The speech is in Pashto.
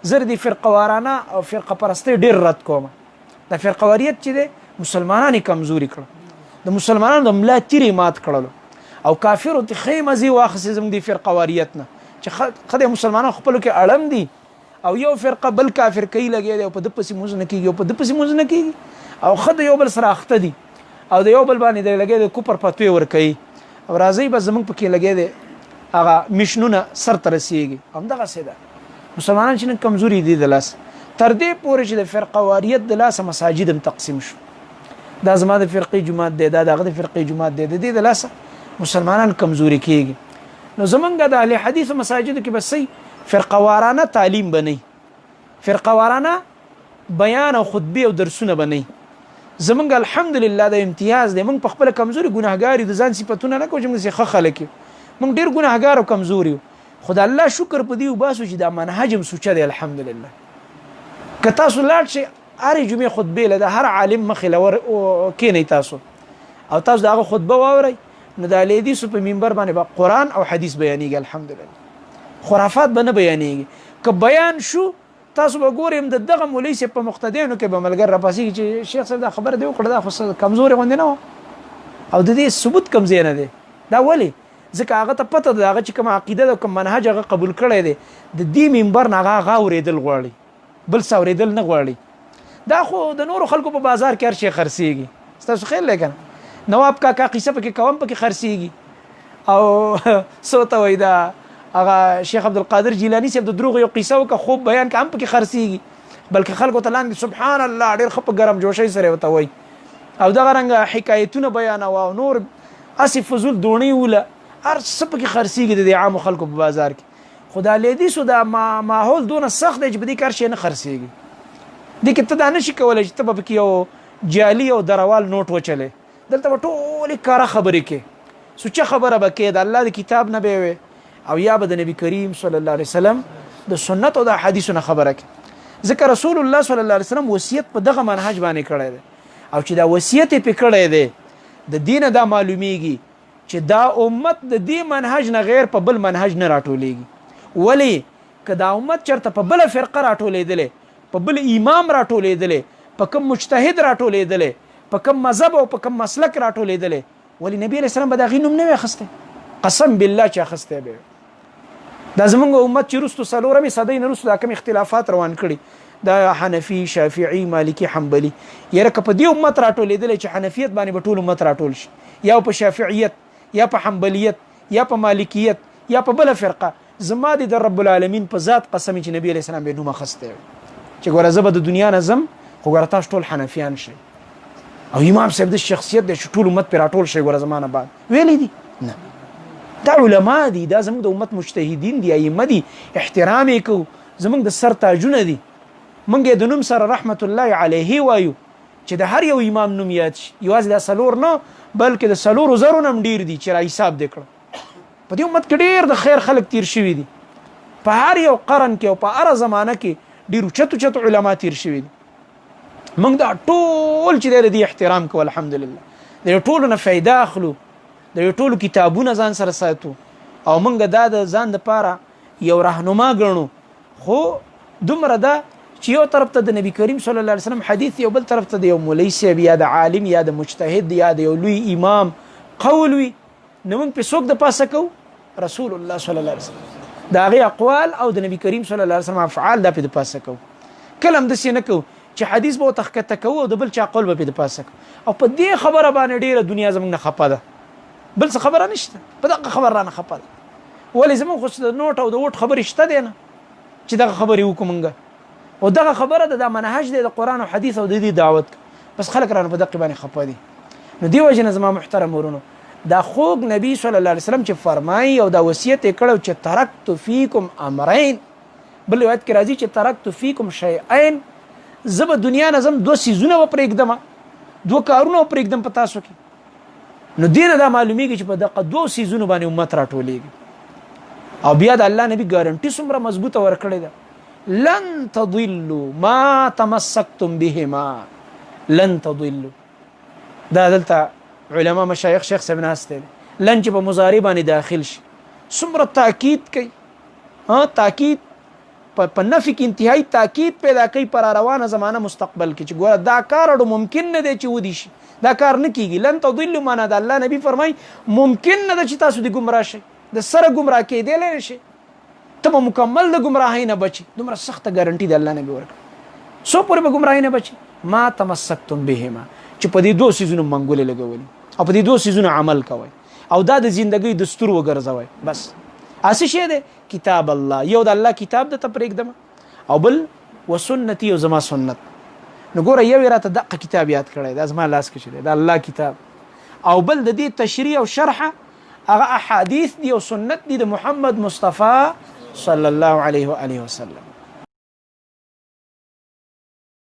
زه د فرقه وارانه او فرقه پرستۍ ډیر رد کوم. د فرقه واریت چې دی مسلمانان یې کمزوري کړل، د مسلمانانو د ملا تیرې مات کړلو او کافرو ته ښې مزې واخیستې زموږ د فرقه واریت نه، چې ښه دی مسلمانان خپلو کې اړم دي او یو فرقه بل کافر کوي لګیا دی او په ده پسې مونځ نه کېږي او په ده پسې مونځ نه کېږي او ښه د یو بل سره اخته دي او د یو بل باندې دی لګیا دی کوپر فتوې ورکوي او راځئ بس زموږ پکې لګیا دی هغه مشنونه سر ته رسېږي. همدغسې ده مسلمانان چې نن کمزوري دي د لاس تر دې پورې چې د فرقه واریت د لاسه مساجد هم تقسیم شو، دا زما د فرقې جومات دی، دا د هغه د فرقې جومات دی، د دې د لاسه مسلمانان کمزوري کېږي. نو زمونږ د اهل حدیث مساجدو کې به صحیح فرقه وارانه تعلیم به نه، فرقه وارانه بیان او خطبې او درسونه به نه. زمونږ الحمدلله د امتیاز دی، مونږ په خپله کمزوري ګناهګار یو، د ځان صفتونه نه کوو چې مونږ ښه خلک یو، مونږ ډېر ګناهګار او کمزوري یو، خو د الله شکر په دې وباسو چې دا منهج هم سوچه دی الحمدلله. که تاسو لاړ شئ هرې جمعې خطبې له د هر عالم مخې له ور کښېنئ تاسو او تاسو د هغه خطبه واورئ، نو د اهل حدیثو په منبر باندې به قرآن او حدیث بیانېږي الحمدلله، خرافات به نه بیانېږي. که بیان شو تاسو به ګورئ هم د دغه مولوي صاحب په مقتدیانو کې به ملګر راپاڅېږي چې شیخ صاحب دا خبره دې وکړه، دا خو څه کمزورې غوندې نه وه او د دې ثبوت کوم ځای نه دی. دا ولې؟ ځکه هغه ته پته ده هغه چې کومه عقیده ده کوم منهج هغه قبول کړی دی، د دې منبر نه هغه هغه اورېدل غواړي، بل څه اورېدل نه غواړي. دا خو د نورو خلکو په بازار کې هر شی خرڅېږي، ستاسو خیال دی که نه؟ نواب کاکا قصه پکې کوم پکې خرڅېږي او څه ته وایي دا هغه شیخ عبدالقادر جیلاني صاحب د دروغ یو قصه وکړه خوب بیان که هم پکې خرڅېږي، بلکې خلکو ته لاندې سبحان الله ډېر ښه په ګرم جوشۍ سره ورته وایي او دغه رنګه حکایتونه بیانوه او نور هسې فضول دوڼې وله هر څه پکې خرڅېږي د دې عامو خلکو په بازار کې. خو دا لیدیسو دا ماحول دونه سخت دی چې په دې کې هر شی نه خرڅېږي. دې کې ته دا نه شي کولی چې ته به پکې یو جعلي او دروال نوټ وچلې، دلته به ټولې کره خبرې کې، سوچه خبره به کې، د الله د کتاب نه به وي او یا به د نبی کریم صلی الله علیه وسلم د سنت او د احادیثو نه خبره کې. ځکه رسول الله صلی الله علیه وسلم وصیت په دغه منهج باندې کړی دی او چې دا وصیت یې پې کړی دی د دې نه دا معلومیږي چې دا امت د دې منهج نه غیر په بل منهج نه راټولېږي. ولې که دا امت چرته په بله فرقه راټولېدلی، په بل امام راټولېدلی، په کوم مجتهد راټولېدلی، په کوم مذهب او په کوم مسلک راټولېدلی، ولې نبی علیه السلام به د هغې نوم نه وی اخیستی؟ قسم بالله چې اخیستی به وي. دا زمونږ امت چې وروسته څلورمې صدۍ نه وروسته دا کوم اختلافات روان کړي، دا حنفي، شافعي، مالکي، حنبلي، یاره که په دې امت راټولېدلی چې حنفیت باندې به ټول امت راټول شي، یا په شافعیت یا په حنبلیت یا په مالکیت یا په بله فرقه، زما دې د رب العالمین په ذات قسم چې نبی علیه السلام به نوم اخیستی وي چې ګوره زه به د دنیا نه ځم خو ګوره تاسو ټول حنفیان شئ او امام صاحب د شخصیت دی چې ټول امت پرې راټول شئ، ګوره زما نه بعد ویلی دي نه. دا علما دي، دا زموږ د امت مجتهدین دي، ائمه دي، احترام یې کوو، زموږ د سر تاجونه دي، موږ یې د نوم سره رحمت الله علیه وایو چې د هر یو امام نوم یاد شي، یوازې دا څلور نه بلکې د څلورو زرو نه هم ډېر دي چې را حساب دې کړه. په دې امت کې ډېر د خیر خلک تیر شوي دي، په هر یو قرن کې او په هره زمانه کې ډېر اوچت اوچت علما تیر شوي دي. موږ دا ټول چې دی د دې احترام کوو الحمدلله، د دې ټولو نه فایده اخلو، د دې ټولو کتابونه ځان سره ساتو او موږ دا د ځان دپاره یو رهنما ګڼو. خو دومره ده چې یو طرف ته د نبی کریم صلی الله علیه وسلم حدیث، یو بل طرف ته د یو مولوي صاحب یا د عالم یا د مجتهد یا د یو لوی امام قول وي، نو موږ پې څوک د پاسه کوو؟ رسول الله صلی الله علیه وسلم د هغې اقوال او د نبی کریم صلی الله علیه وسلم افعال دا پې د پاسه کوو. کله هم داسې نه کوو چې حدیث به ورته ښکته کوو او د بل چا قول به پې د پاسه کوو. او په دې خبره باندې ډېره دنیا زموږ نه خپه ده، بل څه خبره نشته، په دغه خبره رانه خپه ده. ولې زموږ خو د نوټ او د ووټ خبرې شته دی نه چې دغه خبرې وکړو موږ، او دغه خبره ده، دا منهج دی د قرآن او حدیث او د دې دعوت، بس خلک رانه په دقې باندې خپه دي. نو دې وجې نه زما محترم ورونو، دا خوږ نبی صلی الله علیه وسلم چې فرمایي او دا وصیت یې کړی چې ترکت فیکم امرین، بل روایت کې راځي چې ترکت فیکم شیئین، زه به دنیا نه ځم دوه څیزونه به پرېږدم، دوه کارونه به پرېږدم په تاسو کې. نو دې نه دا معلومیږي چې په دغه دوو څیزونو باندې امت راټولېږي. او بیا د الله نبی ګارنټي څومره مضبوطه ورکړې ده، لن تضلوا ما تمسکتم بهما، لن تضلوا. دا دلته علما مشایخ شیخ صاحب ناست دی، لن چې په مضارع باندې داخل شي څومره تاکید کوي، ها تاکید په نفي کې انتهایی تاکید پیدا کوي پر روانه زمانه مستقبل کې، چې ګوره دا کار اړو ممکن نه دی چې ودی شي، دا کار نه کیږي. لن تضلوا معنا د الله نبی فرمای ممکن نه ده چې تاسو د گمراه شئ، د سره گمراه کېدل نه شي، ته به مکمل د گمراهۍ نه بچي. دومره سخته ګارنټي د الله نبی ورکړه، څو پورې به گمراهۍ نه بچي؟ ما تمسکتم بهما، چې په دې دوو څیزونو منګولې لګولي او په دې دوو څیزونو عمل کوئ او دا د زندګۍ دستور وګرځوئ. بس اسی شی دی کتاب الله، یو د الله کتاب د ته پرېږدم او بل وسنتي او زما سنت. نو ګوره یو یې راته دقه کتاب یاد کړی، دا زما لاس کې چې دی د الله کتاب، او بل د دې تشریح او شرح هغه احادیث دي او سنت دي د محمد مصطفی صلی الله علیه و آله وسلم.